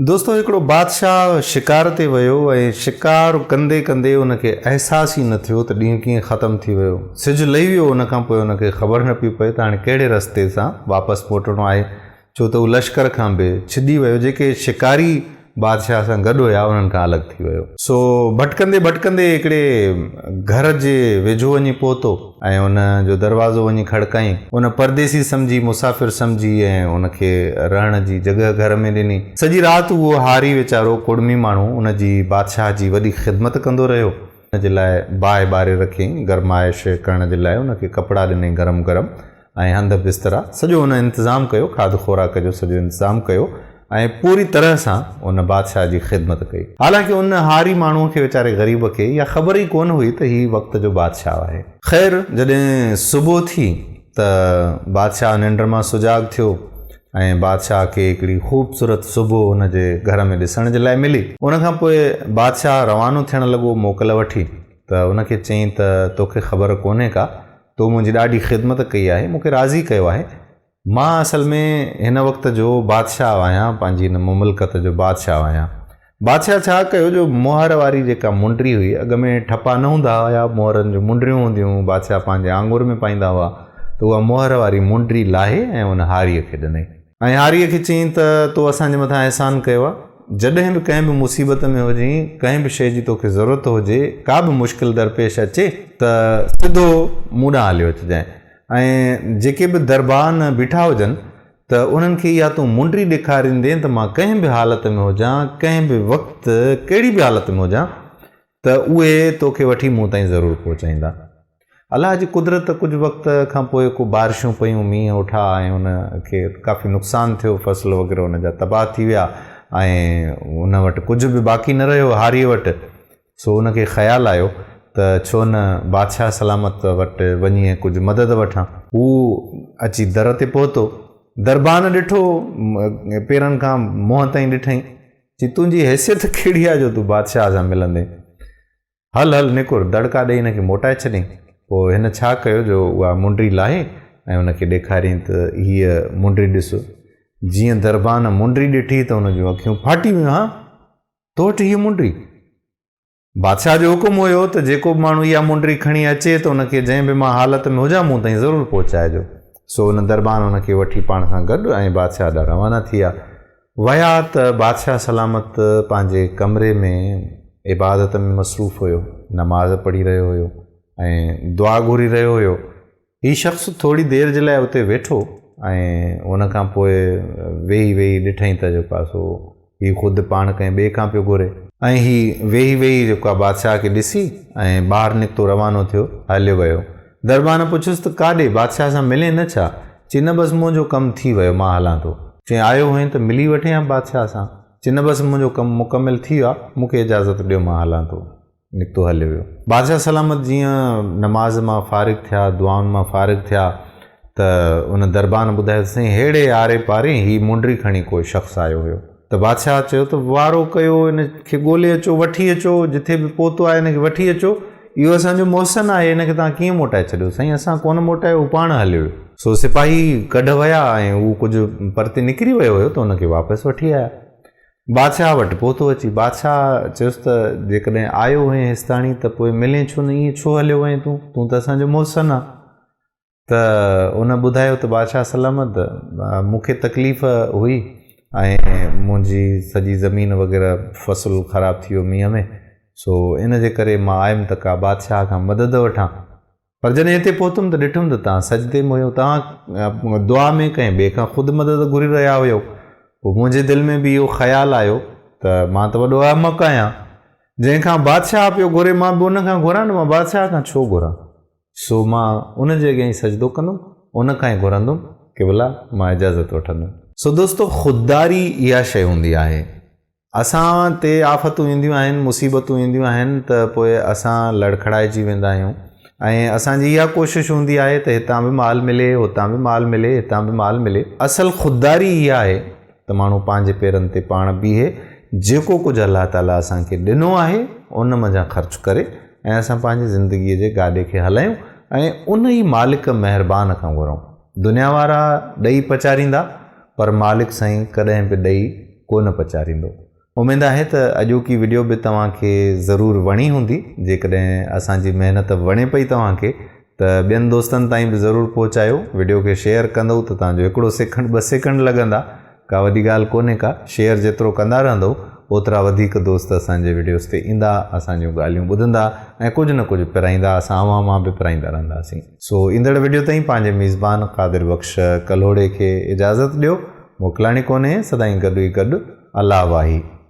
دوستو هڪڙو بادشاهه شڪار تي ويو ۽ شڪار ڪندي ڪندي ان کي احساس ئي نه ٿيو ته ڏينهن ڪيئن ختم ٿي ويو. سج لهي ويو ان کان پوء ان کي خبر نه پئي پئي ته هاڻي ڪهڙي رستي سان واپس موٽڻو آهي ڇو ته هو لشڪر کان به ڇڄي ويو جيڪي شڪاري بادشاهه سان گڏ هيا انهن کان الڳ ٿي ويو. سو ڀٽڪندي ڀٽڪندي هڪڙي گهر جي ويجهو وڃي پهتو ۽ ان جو دروازو وڃي کڙڪائين. ان پرديسي سمجهي مسافر سمجهي ۽ ان کي رهڻ جي جڳهه گهر ۾ ڏني. سڄي رات اهو هاري ويچارو ڪڙمي ماڻهو ان جي بادشاهه جي وڏي خدمت ڪندو رهيو. ان جي لاء باهه ٻاري رکيائين، گرمائش ڪرڻ جي لاء ان کي ڪپڙا ڏنائين گرم گرم. ۽ هنڌ بسترا سڄو ان انتظام ڪيو، کاڌ خوراڪ جو سڄو انتظام ڪيو ۽ پوري طرح سان ان بادشاهه جي خدمت ڪئي. حالانڪه ان هاري ماڻهوء کي ويچاري غريب کي اها خبر ئي ڪونه هئي ته هي وقت جو بادشاهه آهي. خير جڏهن صبح ٿي ته بادشاهه ننڊ مان سجاڳ ٿيو ۽ بادشاهه کي هڪڙي خوبصورت صبح ان جي گهر ۾ ڏسڻ جي لاء ملي. ان کان پوء بادشاهه روانو ٿيڻ لڳو موڪل وٺي ته ان کي چيائين ته توکي خبر ڪونهي ڪا تو منهنجي ڏاڍي خدمت ڪئي آهي، مون کي راضي ڪيو آهي. مان اصل ۾ هن وقت جو بادشاهه آهيان، پنهنجي هن مملڪت جو بادشاهه آهيان. بادشاهه ڇا ڪيو جو مهر واري جيڪا منڊري هئي، اڳ ۾ ٺپا نه هوندا هيا، مهرن جون منڊريون هونديون هيون، بادشاهه پنهنجي آڱر ۾ پائيندا هئا، ته اها مهر واري منڊري لاهي ۽ ان هاريء کي ڏنائين. ۽ هاريء کي چيائين ته تو اسان جي مٿان احسان ڪيو آهي، جڏهن به ڪنهن به مصيبت ۾ هجين، ڪنهن به شيء جي توکي ضرورت هجي، ڪا به مشڪل درپيش اچي ته سڌو مون ڏانهن هليو اچجانء ۽ جيڪي به دربان بيٺا هجن ته انهن کي اها تون منڊري ڏيکاريندين ته مان ڪنهن به حالت ۾ هجان، ڪنهن به وقت، ڪهڙي به حالت ۾ هجان ته اهي توکي وٺي مون تائين ضرور پهچائيندا. الله جي قدرت ته ڪجهه وقت کان پوء ڪو بارشون پيون، مينهن اٺا ۽ ان کي ڪافي نقصان ٿيو، فصل وغيره ان جا تباهه ٿي ويا ۽ ان وٽ ڪجهه به باقي نه رهيو هاريء وٽ. سو ان کي خيال آيو ته ڇو نه بادشاهه سلامت وٽ وڃي ۽ ڪجهه مدد وٺان. هو اچي در تي پهتو. دربان ڏٺو، پيرن کان منهن تائين ڏٺائين. چي تنهنجي حيثيت ڪهڙي آهي جو تون بادشاهه سان ملندين؟ هل هل نڪر، دڙڪا ڏيئي هن کي موٽائي ڇڏيائين. پوء هن ڇا ڪيو جو اها منڊري لاهي ۽ هن کي ڏيکاريائين ته هيء منڊري ڏس. جيئن دربان منڊري ڏٺي ته هن جون اکيون ڦاٽي ويون، ها! تو وٽ هيء منڊري؟ بادشاهه جو حڪم هيو ته جيڪو به ماڻهو اها منڊري کڻي اچي ته ان کي جنهن به مان حالت ۾ هجان مون تائين ضرور پهچائجو. سو ان دربان ان کي وٺي پاڻ سان گڏ ۽ بادشاهه ڏانهن روانا ٿي ويا. ويا ته بادشاهه سلامت پنهنجي ڪمري ۾ عبادت ۾ مصروف هيو، نماز پڙهي رهيو هيو ۽ دعا گهري رهيو هيو. هي شخص ٿوري دير جي لاء اتي ويٺو ۽ ان کان پوء ويهي ويهي ڏٺائين ته جيڪو آهي سو هي خود پاڻ ڪنهن ٻئي کان پيو گهري. ۽ هي ويهي ويهي جيڪو آهي بادشاهه کي ڏسي ۽ ٻاهر نڪتو روانو ٿيو هليو ويو. دربان پڇيس ته ڪاڏي؟ بادشاهه سان ملين نه ڇا؟ چي نه بس منهنجو ڪم ٿي ويو مان هلان ٿو. چي آيو هئين ته ملي وٺين ها بادشاهه سان. چي نه بس منهنجو ڪم مڪمل ٿي ويو آهي مون کي اجازت ڏيو مان هلان ٿو. نڪتو هليو ويو. بادشاهه سلامت جيئن نماز مان فارغ ٿيا، دعائن مان فارغ ٿيا ته ان دربان ٻڌايو ته سائين ههڙي آري پاري هي منڊري کڻي ڪو شخص آيو هيو. ته بادشاهه چيو ته وارو ڪيو ان کي ڳولي اچو، وٺي اچو، جٿي به پهتو آهي ان کي وٺي اچو، اهو اسان جو محسن آهي، ان کي توهان ڪيئن موٽائي ڇڏيو؟ سائين اسان ڪونه موٽايو، هو پاڻ هليو ويو. سو سپاهي ڪڍ ويا ۽ هو ڪجهه پرتي نڪري ويو هيو ته ان کي واپس وٺي آيا. بادشاهه وٽ پهتو اچي بادشاهه چيس ته جيڪڏهن آيو هئين هيستاڻي ته پوء ملين ڇو نه ائين ڇو هليو وئين تون تون ته اسان جو محسن آ ته ان ٻڌايو ته بادشاهه سلامت مون کي تڪليف هئي ۽ منهنجي سڄي زمين وغيره فصل خراب ٿي ويو مينهن ۾ سو ان جي ڪري مان آيم ته ڪا بادشاهه کان مدد وٺان پر جڏهن هتي پهتم ته ڏٺم ته توهان سجدي ۾ هيو، توهان دعا ۾ ڪنهن ٻئي کان خود مدد گهري رهيا هيو. پوء منهنجي دل ۾ به اهو خيال آيو ته مان ته وڏو احمق آهيان، جنهن کان بادشاهه پيو گهري مان به ان کان گهران نه، مان بادشاهه کان ڇو گهران؟ سو مان ان جي اڳيان ئي سجدو ڪندم، ان کان ئي گهرندم، قبلا مان اجازت وٺندم. سو دوستو خودداري اها شيء هوندي آهي اسان تي آفتون اينديون آهن، مصيبتون اينديون آهن ته پوء اسان لڙکڙائجي ويندا آهيون ۽ اسان جي اها ڪوشش هوندي آهي ته هتان به مال ملي، هتان به مال ملي، هتان به مال ملي. اصل خودداري اها آهي ته ماڻهو پنهنجي پيرن تي پاڻ بيهي، جيڪو ڪجهه الله تعاليٰ اسان کي ڏنو آهي، ان منجهان خرچ ڪري ۽ اسان پنهنجي زندگيء جي گاڏي کي هلايون ۽ ان ئي مالڪ مهربان کان گهرون. دنيا وارا ڏئي پچاريندا پر مالڪ سائين ڪڏهن به ڏئي. ڪونه پچاريندو. اميد آهي ته اڄوڪي وڊيو به توهان کي ضرور وڻي هوندي. جيڪڏهن اسان جي محنت وڻي پئي توهان کي ته ٻين دوستن تائين به ضرور پهچايو. وڊيو کي شيئر ڪندو ته توهان جو هڪڙو سيڪنڊ ٻه سيڪنڊ لڳندا ڪا وڏي ڳالهه ڪونهي ڪا. شيئر جيترو ڪندا رهندو اوترا وڌيڪ دوست اسان جي وڊيوز تي ايندا اسان جون ڳالهيون ٻڌندا ۽ ڪجهه نه ڪجهه پرائيندا اسان اوهان مان به پرائيندا رهنداسين. سو ايندڙ وڊيو تائين پنهنجي ميزبان قادر بخش ڪلهوڙي کي اجازت ڏيو. موڪلاڻي ڪونهي سدائين گڏ ئي گڏ. الله واهي.